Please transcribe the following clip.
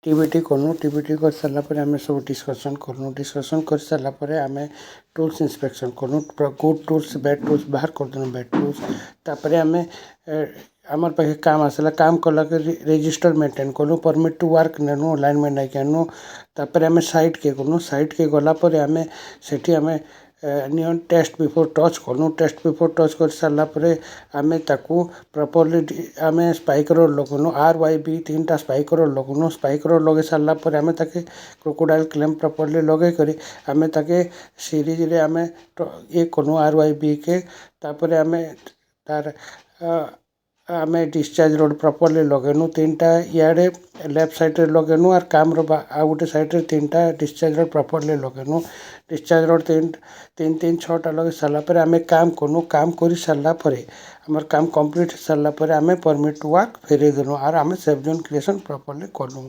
ଟିବିଟି କଲୁ। ଟିବିଟି କରିସାରିଲା ପରେ ଆମେ ସବୁ ଡିସ୍କସନ୍ କଲୁ। ଡିସ୍କସନ୍ କରିସାରିଲା ପରେ ଆମେ ଟୁଲ୍ସ ଇନ୍ସପେକ୍ସନ୍ କଲୁ। ଗୁଡ୍ ଟୁଲ୍ସ, ବ୍ୟାଡ୍ ଟୁଲ୍ସ ବାହାର କରିଦେଲୁ, ବ୍ୟାଡ୍ ଟୁଲ୍ସ। ତାପରେ ଆମେ ଆମର୍ ପାଖେ କାମ୍ ଆସିଲା। କାମ୍ କଲା କରି ରେଜିଷ୍ଟର ମେଣ୍ଟେନ୍ କଲୁ, ପରମିଟ୍ ଟୁ ୱାର୍କ ନେଲୁ, ଲାଇନମ୍ୟାନ୍ ନେଇକି ଆନୁ। ତାପରେ ଆମେ ସାଇଟ୍କେ ଗଲୁ। ସାଇଟ୍କେ ଗଲା ପରେ ଆମେ ସେଠି ଆମେ ନିଅନ୍ ଟେଷ୍ଟ ବିଫୋର୍ ଟଚ୍ କଲୁ। ଟେଷ୍ଟ ବିଫୋର୍ ଟଚ୍ କରି ସାରିଲା ପରେ ଆମେ ତାକୁ ପ୍ରପରଲି ଆମେ ସ୍ପାଇକ୍ ରଡ଼୍ ଲଗଲୁ। ଆର୍ ୱାଇ ବି ତିନିଟା ସ୍ପାଇକ୍ ରଡ଼୍ ଲଗଲୁ। ସ୍ପାଇକ୍ ରଡ଼୍ ଲଗେଇ ସାରିଲା ପରେ ଆମେ ତାକେ କ୍ରୋକୋଡାଇଲ୍ କ୍ଲେମ୍ପ ପ୍ରପରଲି ଲଗେଇକରି ଆମେ ତାକେ ସିରିଜ୍ରେ ଆମେ ଇଏ କଲୁ ଆର୍ ୱାଇ ବି କେ। ତାପରେ ଆମେ ତାର୍ ଆମେ ଡିସଚାର୍ଜ ରୋଡ଼ ପ୍ରପରଲି ଲଗେଇନୁ। ତିନିଟା ଇଆଡ଼େ ଲେଫ୍ଟ ସାଇଡ଼୍ରେ ଲଗେଇନୁ, ଆର୍ କାମ୍ର ଆଉ ଗୋଟେ ସାଇଡ଼୍ରେ ତିନିଟା ଡିସଚାର୍ଜ ରୋଡ଼ ପ୍ରପରଲି ଲଗେଇନୁ। ଡିସଚାର୍ଜ ରୋଡ଼ ତିନି ତିନି ତିନି ଛଅଟା ଲଗେଇ ସାରିଲା ପରେ ଆମେ କାମ୍ କଲୁ। କାମ୍ କରି ସାରିଲା ପରେ, ଆମର୍ କାମ୍ କମ୍ପ୍ଲିଟ୍ ସାରିଲା ପରେ ଆମେ ପରମିଟ୍ ୱାର୍କ ଫେରେଇ ଦେଲୁ, ଆର୍ ଆମେ ସେଫ୍ ଜୋନ୍ କ୍ରିଏସନ୍ ପ୍ରପରଲି କଲୁ।